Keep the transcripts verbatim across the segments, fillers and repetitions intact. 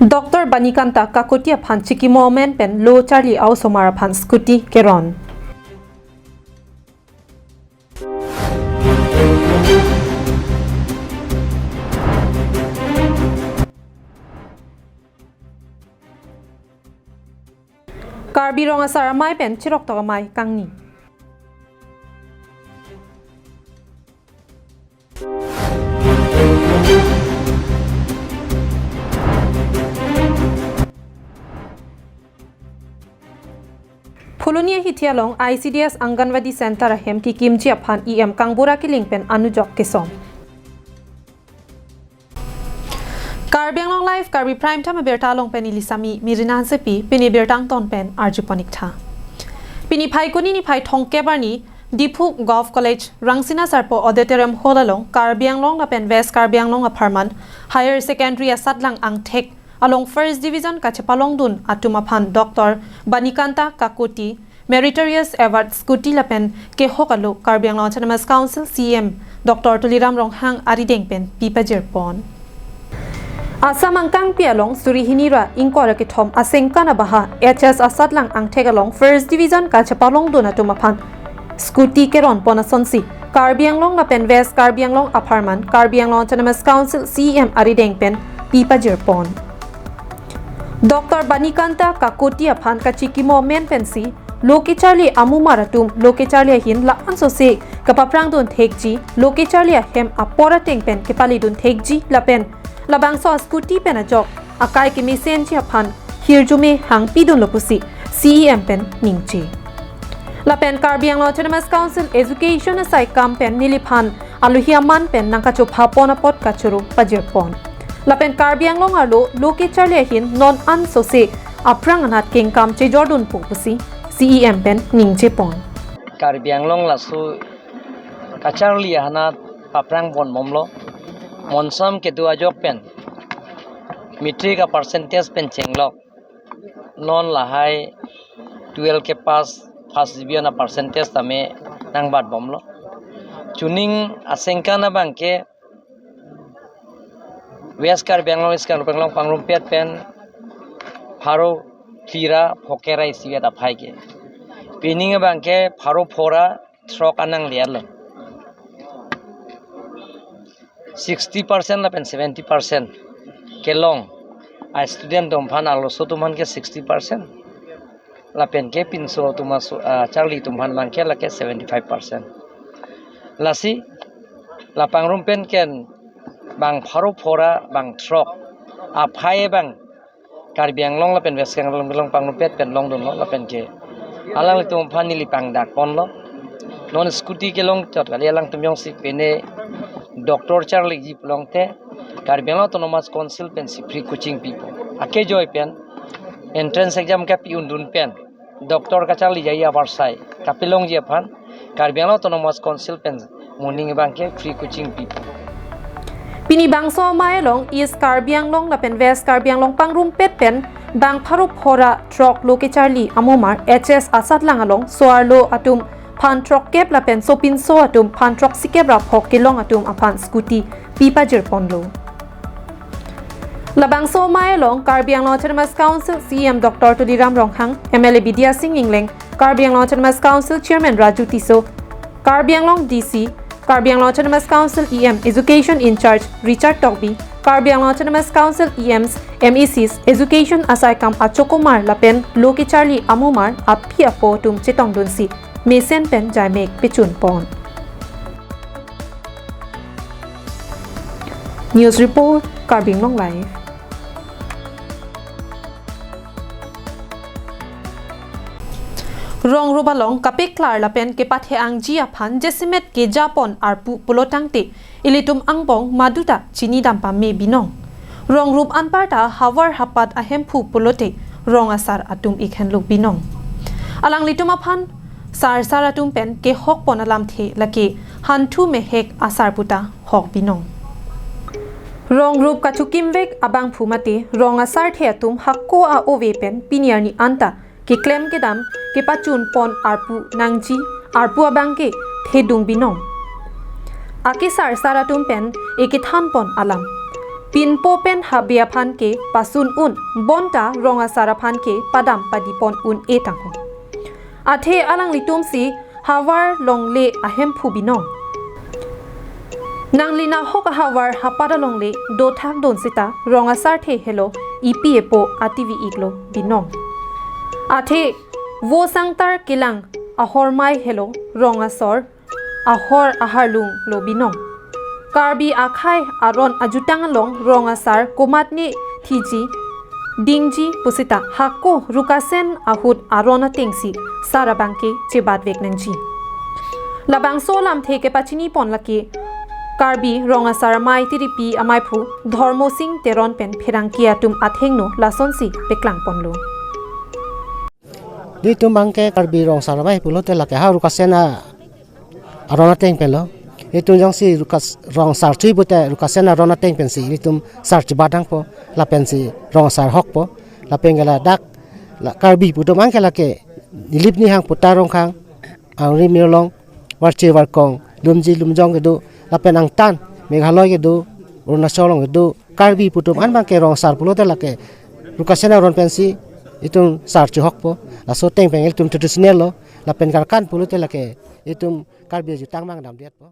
Doctor Banikanta Kakuti aphan chikimo amen pen lo charli a-osomar aphan scooty keron. Karbi Rong Asar Amei pen Chiroktok Amei kangni. Phuloni ahithi along I C D S Anganwadi Center ahem kekimji aphan E M Kangbura Killing pen anujok kesom. Karbi Anglong Live, Karbi Prime Time abirta along pen neli Sami Mirina Hansepi, pini birta angton pen arjupon ik tha. Pini Phaikuni niphai thomkep arni, Diphu Govt College, Rangsina Sarpo Auditorium Hall along, Karbi Anglong lapen West Karbi Anglong apharman, Higher Secondary asatlang angthek along First Division kachepalongdun atum aphan Doctor Banikanta Kakuti, Meritorious Award Scooty lapen kehok alo Karbi Anglong Autonomous Council C E M Doctor Tuliram Ronghang arideng pen pipajirpon. Assam angkangpi along suri hini ra ingkoi ra kethom asengkan abaha H S asatlang angthek along First Division kachepalongdun atum aphan scooty keronpon asonsi Karbi Anglong lapen West Karbi Anglong apharman Karbi Anglong Autonomous Council C E M arideng pen pipajirpon. Doctor Banikanta Kakuti aphan kachikimo amen pensi lo kecharli amumar atum lo kecharli ahin la-an sose kapaphrangdun thekji, lo kecharli ahem apor ateng pen kepaledun thekji lapen labangso a-scooty pen ajok akai kemesenji aphan hirjume hangpidunlo pusi C E M pen ningje. Lapen Karbi Anglong Autonomous Council Education asaikam pen neliphan alohi aman pen nangkachophapon apot kachoro pajirpon. Lapen Karbi Anglong arlo lo kecharli ahin non an sose aphrang anat kengkam chejordunpo pusi C E M pen ningjepon. Karbi Anglong laso kacharli ahanat paphrangponbomlo. Monsam kedo ajok pen matric a-percentage pen chenglok. Non lahai twelve kepass first division a-percentage tame nangbatbomlo. Chuning asengkan abangke West Karbi Anglong, East Karbi Anglong pangrumpet pen pharo phli ra phokep ra isi vet aphai ke. Pining abangke pharo phongo ra throk anang liarlo. Sixty percent lapen seventy percent kelong a-student atum aphan, arloso atum aphan ke sixty percent. Lapen ke pinso atum aso, ah, charli atum aphan abangke lake seventy-five percent. Lasi la pangrum pen ken bang pharo phongo ra bang throk aphai bang Karbi Anglong lapen West Karbi Anglong pangrumpet pen longdunlo lapen ke alanglitum aphan neli pangdakponlo. Non scooty kelong chot kali, alangtum jongsi pine doctor charliji pulote Karbi Anglong Autonomous Council pensi free coaching pipo. Akejoi pen entrance exam kapi-undun pen doctor kacharliji aphan sai kapelongji aphan Karbi Anglong Autonomous Council pen moning abangke free coaching pipo. Pini bangso amei along East Karbi Anglong lapen West Karbi Anglong pangrumpet pen bang pharo phongo ra throk lo kecharli amumar H S asatlang along so-arlo atum phan throkkep lapen sopinso atum phan throksikep ra phok kelong atum aphan scooty pipajirponlo. Labangso amei along Karbi Anglong Autonomous Council C E M Doctor Tuliram Ronghang, M L A Bidya Sing Engleng, Karbi Anglong Autonomous Council Chairman Raju Tisso, Karbi Anglong D C, Karbi Anglong Autonomous Council E M Education in Charge Richard Tokbi, Karbi Anglong Autonomous Council E Ms, M A Cs, education asaikam achokomar lapen lo kecharli amumar aphi apo atum chetongdunsi mesen pen jaimek pechunpon. News report, Karbi Anglong Live. Rong rup along kapeklar lapen kepathe-angji aphan jasemet kejapon arpu pulotangte ilitum angbong maduta chinidam pame binong. Rong rup anparta havar hapat ahemphu pulote rong asar atum ikhenlo binong. Alanglitum aphan sarsar atum pen kehokpon alamthe lake hanthu mehek asar puta hok binong. Rong rup kachukimvek abangphu mate rong asarthe atum hako a-ove pen pini arni anta keklem kedam kepachunpon arpu nangji, arpu abangke thedung binong. Akesarsar atum pen ekethanpon alam. pinpo pen habe aphan ke pasun un, bonta rong asar aphan ke padam padipon un-e tangho. Athe alanglitum si havar longle ahemphu binong. Nangli nahok ahavar hapat alongle dothak don seta rong asar the helo, ipi epo ativi iklo binong. Athe vo sangtar kelang ahormai helo rong asor ahor aharlung lo binong. Karbi akhei aron ajutang along rong asar komatne thiji dingji pusita hako Rukasen ahut aron atengsi sar abangke chebatvek nangji. Labangso lamthe kepachini pon lake Karbi rong asar amei tiripi ameiphu Dhormo Sing Teron pen pherangke atum athengno lasonsi peklangponlo. Nelitum abangke Karbi rong asar amei pulote lake ha Rukasen a aron ateng penlo. Itum jongsi Rukas-, rong asar chui pute Rukasen aron ateng pensi nelitum sar chebat nangpo, lapensi rong asar hokpo. Lapen ke ladak la Karbi pu atum abangke lake Nilip Nihang Puta Rongkhang, Angri Mirlong, Warche Warkong, Lumji Lumjong kedo, lapen angtan Meghalaya kedo, Arunachal along kedo, Karbi pu atum an abangke rong asar pulote lake Rukasen aron pensi itum sar chehokpo. Laso ateng pen itum traditional lo, lapen karkan pulote lake itum Karbi ajutang abang damdetpo.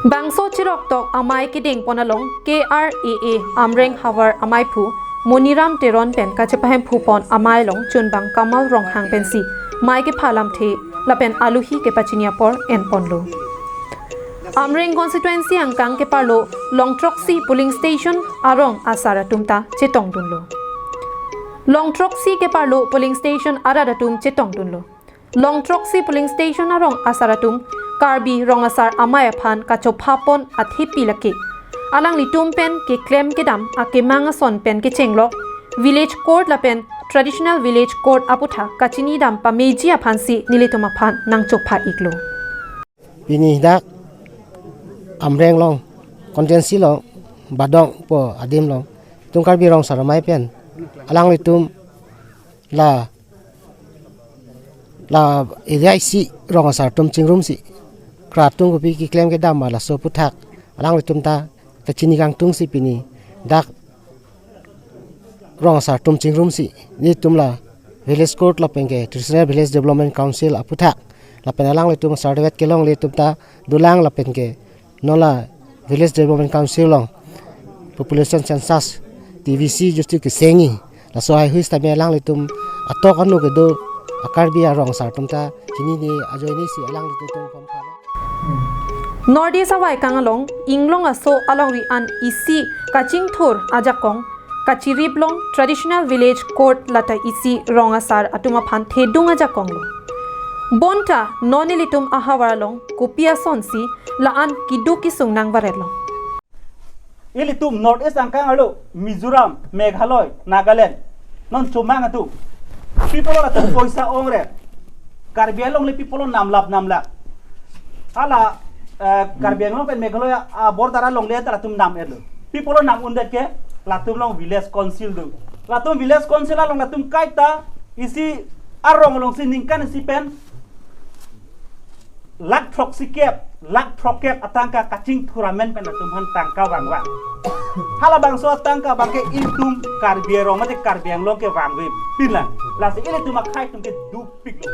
Bangso chiroktok amei kedengpon along K R A A Amreng havar ameiphu Moniram Teron pen kachepahemphupon amei along chunbang Kamal Ronghang pensi mei kepha lamthe lapen aluhi kepachini apor enponlo. Amreng constituency angkang keparlo Longthroksi polling station arong asar atum ta chetongdunlo. Longthroksi keparlo polling station arat atum chetongdunlo. Longthroksi polling station arong asar atum Karbi rong asar amei aphan kachophapon athepi lake alanglitum pen keklem kedam akemang ason pen kechenglok village court lapen traditional village court aputhak kachinidam pameji aphansi nelitum aphan nangchopha iklo. Pini dak Amreng along constituency along Badong pu adim along itum Karbi rong asar amei pen alanglitum la la area isi rong asar atum chingrumsi kra atum kopi keklem kedam ma laso aputhak alanglitum ta kachini kangtungsi pini dak rong asar atum chingrumsi nelitum la village court lapen ke traditional village development council aputhak lapen alanglitum asar dewet kelongle atum ta dolang lapen ke non la village development council along population census T V C justi kesengji laso haihui sitame alanglitum atok anu kedo a Karbi arong asar atum ta chinine ajoinesi alanglitum tum pamphalo. North East avaikang along inglong aso alongri an isi kachingthur ajakong kachirip along traditional village court lata isi rong asar atum aphan thedung ajakonglo. Bonta non ilitum ahavar along kopi asonsi la-an keduk kesung nangvaretlo. Ilitum North East angkang arlo Mizoram, Meghalaya, Nagaland, non chomang atum, pi apotlo latum poisa ongret. Karbi Anglong le pi apotlo namlap namlak. Hala, eh, Karbi Anglong pen Meghalaya, ah, border alongle ta latum nam-etlo. Pi apotlo nam-undet ke, latum along village council do. Latum village council along latum kaita isi arong alongsi ningkan isi pen lakh throksi kep, lakh throkkep atangka kachingthur amen pen latum aphan tangka vangvang. Halabangso atangka abangke ilitum Karbi arong mate Karbi Anglong ke vangve pinlang. Lasi ilitum akhei atum ke dupiklo.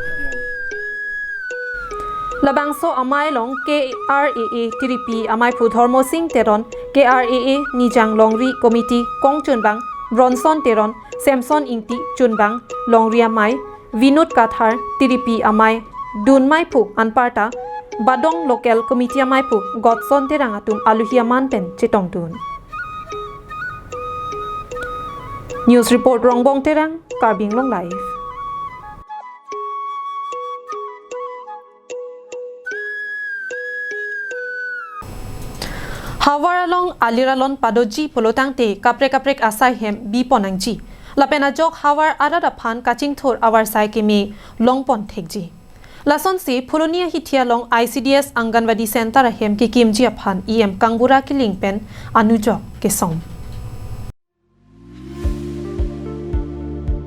Labangso amei along K R A A tiripi ameiphu Dhormo Sing Teron, K R A A Nijang Longri Committee kongchunbang Bronson Teron, Samson Ingti chunbang Longri amei, Vinod Kathar tiripi amei, dun meiphu anparta Badong Local Committee ameiphu Godson Terang atum aluhi aman pen chetongdun. News report Rongbong Terang, Karbi Anglong Live. Havar along alir alon padoji pulotangte kaprek kaprek asai hem bipon nangji. Lapen ajok havar arat aphan kachingthur avarsai keme longpon thekji. Lasonsi Phuloni ahithi along I C D S Anganwadi Center ahem kekimji aphan E M Kangbura Killing pen anujok kesong.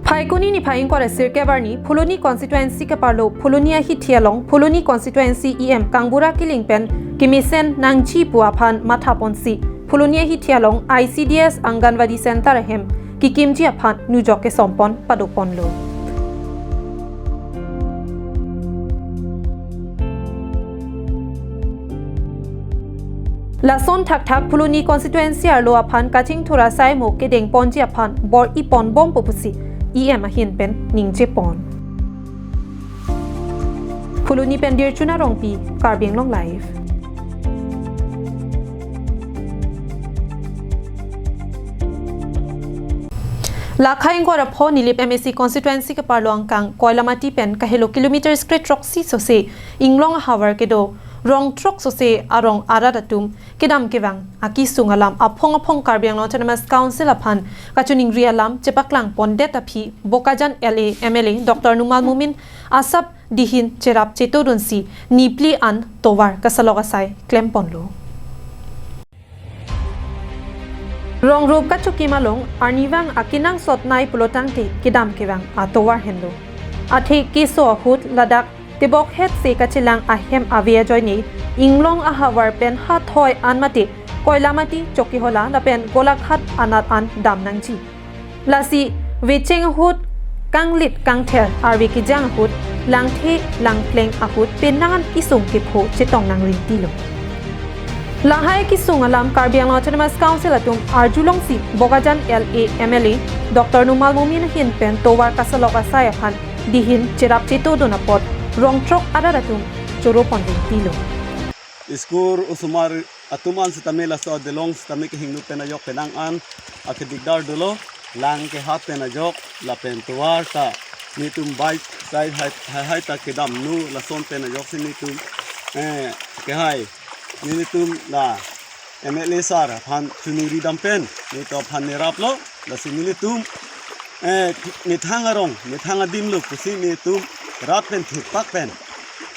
Phaikuni niphai ingkoi ra sirkep arni Phuloni constituency keparlo Phuloni ahithi along Phuloni constituency E M Kangbura Killing pen kemesen nangji pu aphan mathaponsi Phuloni ahithi along I C D S Anganwadi Center ahem kekimji aphan nujok kesompon padoponlo. Lason thakthak Phuloni constituency arlo aphan kachingthur asai mo kedengponji aphan bor-iponbompo pusi E M ahin pen ningjepon. Phuloni pen Dirchuna Rongpi, Karbi Anglong Live. Lakha ingkoi ra pho Nilip M A C constituency keparlo angkang Koilamati pen kahelo kilometers kre throksi sose inglong ahavar kedo rong throk sose arong arat atum kedam kevang akisung alam aphong aphong Karbi Anglong Autonomous Council aphan kachiningri alam chepaklangpondet aphi Bokajan L A M L A Doctor Numal Momin asap dihin cherap chetodunsi niphli an tovar kasalok asai klemponlo. Rong rup kachokim along arnivang akenangsot nai pulotangte kedam kevang atovar henlo. Athe keso ahut ladak tebok het se kachelang ahem ave ajoine inglong ahavar pen hathoi an mate Koilamati, Chokihola lapen Golaghat anat an dam nangji. Lasi vecheng ahut kanglit kangther arve kejang ahut langthe langpleng ahut penang an kisung kepho chetong nangri tilo. Lahai kisung alam Karbi Anglong Autonomous Council atum arjulongsi Bokajan L A M L A Doctor Numal Momin ahin pen tovar kasalok asai aphan dihin cherap chetodun apot rong throk arat atum choro ponri tilo. School osomar atum an sitame laso adelong sitame kehingno pen ajok penang an akedigdar dolo, lang kehat pen ajok lapen tovar ta nelitum bike side hai hai, hai ta kedamno, lason pen ajoksi nelitum, eh, kehai nelitum la M L A sir aphan chunuri dam pen nelitum aphan neraplo. Lasi nelitum, eh, methang arong, methang adim lo pusi nelitum rat pen thurpak pen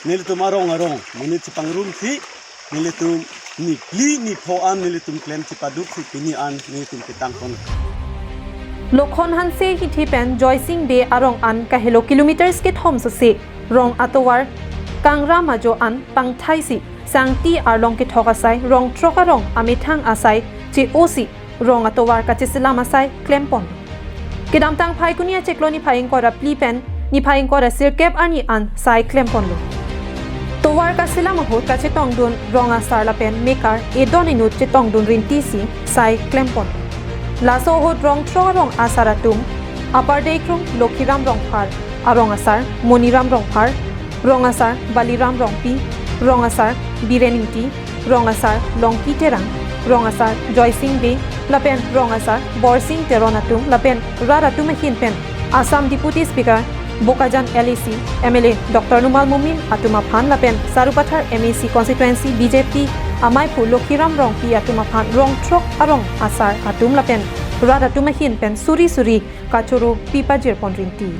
nelitum arong arong monit chepangrumsi nelitum niphli nipho an nelitum klem chepaduksi pini an nelitum ketangpon. Lokhon Hanse hithi pen Joysing Bey arong an kahelo kilometers kethom sose rong atovar kangram ajo an pangthaisi sangti arlong kethok asai rong throk arong amethang asai che-osi rong atovar kacheselam asai klempon. Kedamtang Phaikuni achiklo niphai ingkoi ra phli pen niphai ingkoi ra sirkep arni an sai klemponlo. Tovar kaselam ahut kachetongdun rong asar lapen mekar edon inut chetongdun rintisi sai klempon. Laso ahut rong throk arong asar atum Upper Deikhrung Lokhiram Rongphar, arong asar Moniram Rongphar, rong asar Baliram Rongpi, rong asar Biren Ingti, rong asar Longki Terang, rong asar Joysing Bey, lapen rong asar Borsing Teron atum lapen rat atum ahin pen Assam Deputy Speaker Bokajan L A C M L A Doctor Numal Momin atum aphan lapen Sarupathar M A C constituency B J P amaiphu Lokhiram Rongpi atum aphan rong throk arong asar atum lapen rat atum ahin pen suri suri kachoro pipajirpon rinti.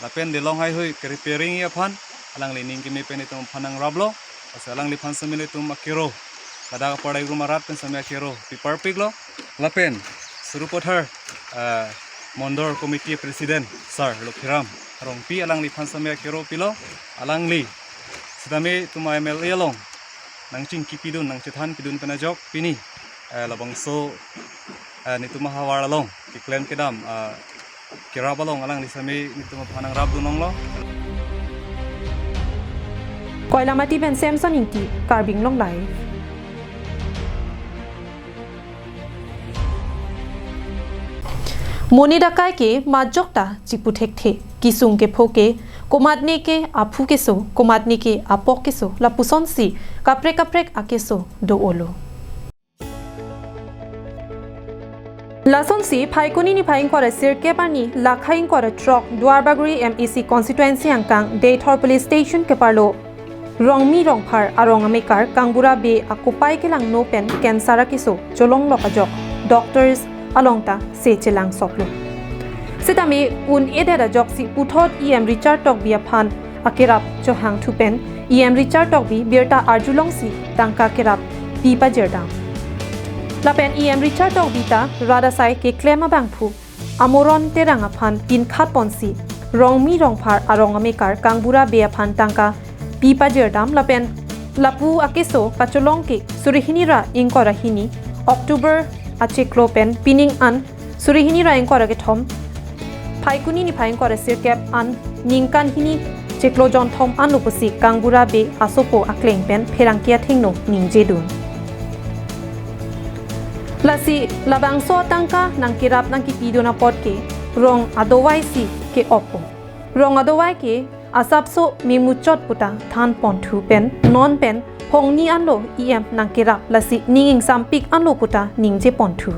Lapen delong haihui ke-repairing aphan alangli ning keme pen itum aphan nangraplo. Lasi alangliphan sitame itum akero, ladak Upper Deikhrung arat pen sitame akero piparpiklo. Lapen Sarupathar, eh, Mondol Committee President Sir Lokhiram Rongpi alangliphan sitame akero pilo. Alangli sitame itum M L A along nangchingkipidun, nangchethanpidun pen ajok pini, eh, labangso, eh, nelitum ahavar along keklem kedam, eh, kerap along alangli sitame nelitum aphan nangrapdun longlo. Koilamati pen Samson Ingti, Karbi Anglong Live. Monit akai ke majok ta chipu thekthe, kisung kepho ke komatne ke aphu keso, komatne ke apok keso, lapusonsi kaprek kaprek akeso do-olo. Lasonsi Phaikuni niphai ingkoi ra sirkep arni lakha ingkoi ra throk Duarbagori M A C constituency angkang Deithor Police Station keparlo Rongmi Rongphar arong amekar Kangbura Bey akopai kelangno pen cancer akeso cholonglok ajok doctors along ta se chelangsoplo. Sitame un-edet ajoksi puthot E M Richard Tokbi aphan akerap chohangthu pen E M Richard Tokbi birta arjulongsi tangka kerap pipajirdam. Lapen E M Richard Tokbi ta rat asai keklem abangphu Amoron Terang aphan pinkhatponsi Rongmi Rongphar arong amekar Kangbura Bey aphan tangka pipajirdam lapen lapu akeso kacholong ke suri hini ra ingkoi ra hini October achiklo pen pining an suri hini ra ingkoi ra kethom, Phaikuni niphai ingkoi ra sirkep an ningkan hini chiklo jonthom anlo pusi Kangbura Bey asopo akleng pen pherangke athengno ningjedun. Lasi labangso atangka nangkerap nangkipidun apot ke rong adovai si ke-oppo. Rong adovai ke asapso memuchot puta thanponthu pen non pen phongni anlo E M nangkerap, lasi ning ingsampik anlo puta ningjeponthu.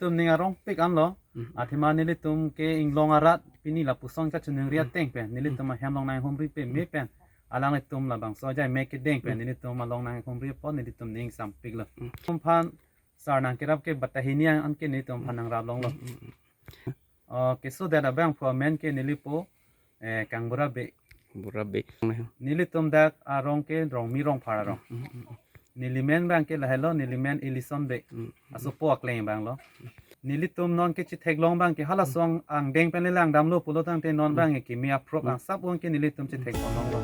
Tum ning arongpik anlo. Hmm. Athema nelitum ke inglong arat pini lapuson kachiningri ateng pen nelitum ahem along nanghumri pame pen alanglitum labangso ajai mek kedeng pen nelitum along nanghumri apot nelitum ning ingsampiklo. Hmm. Tum aphan sar nangkerap ke bata hini an ke nelitum aphan nangrap longlo. Hmm. Oh, kesodet abangphu amen ke nelipo, eh, Kangbura Bey. Kangbura Bey. Nelitum dak arong ke Rongmi Rongphar arong. Hmm, hmm, hmm. Nelimen abang ke lahelo, nelimen Ellison Bey. Hmm. Asopo akleng abanglo. Nelitum non ke chetheklong abang ke halaso angdeng pen le langdamlo pulo tangte non abang ke kimi aprop angsap ong ke nelitum chetheklonglo.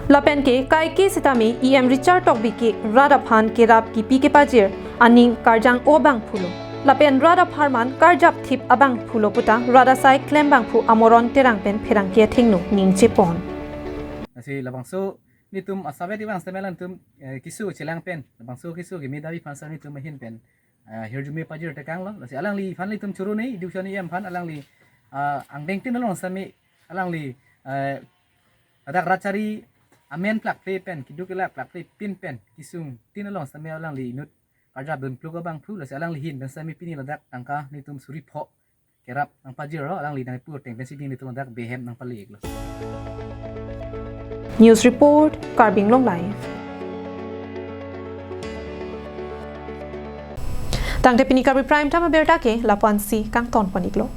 Lapen ke kaike sitame E M Richard Tokbi ke rat aphan kerap kipi kepajir aning karjang-o abangphulo. Lapen rat apharman karjapthip abangphulo puta rat asai klem abangphu Amoron Terang pen pherangke athengno ningjepon. Lasi labangso nelitum asap-et abang sitame alangtum, eh, keso chelang pen, labangso keso kimi davi aphan sitame nelitum ahin pen, ah, hirjume pajir tekanglo. Lasi alangliphan nelitum choro nei, education E M aphan alangli, ah, angdengtin along sitame alangli, eh, ladak rat chari amen plakple pen, keduk kelak plakple pin pen kesungtin along sitame alangli inut karjapdun pluk abangphu, lasi alangli ahin pen sitame pini ladak tangka nelitum suri pho kerap nangpajirlo, alangli nangpu ateng pensi nelitum ladak Bey ahem nangpale-iklo. News report, Karbi Anglong Live. Tangte pini Karbi Prime Time abirta ke lapu-ansi kangtonpon-iklo.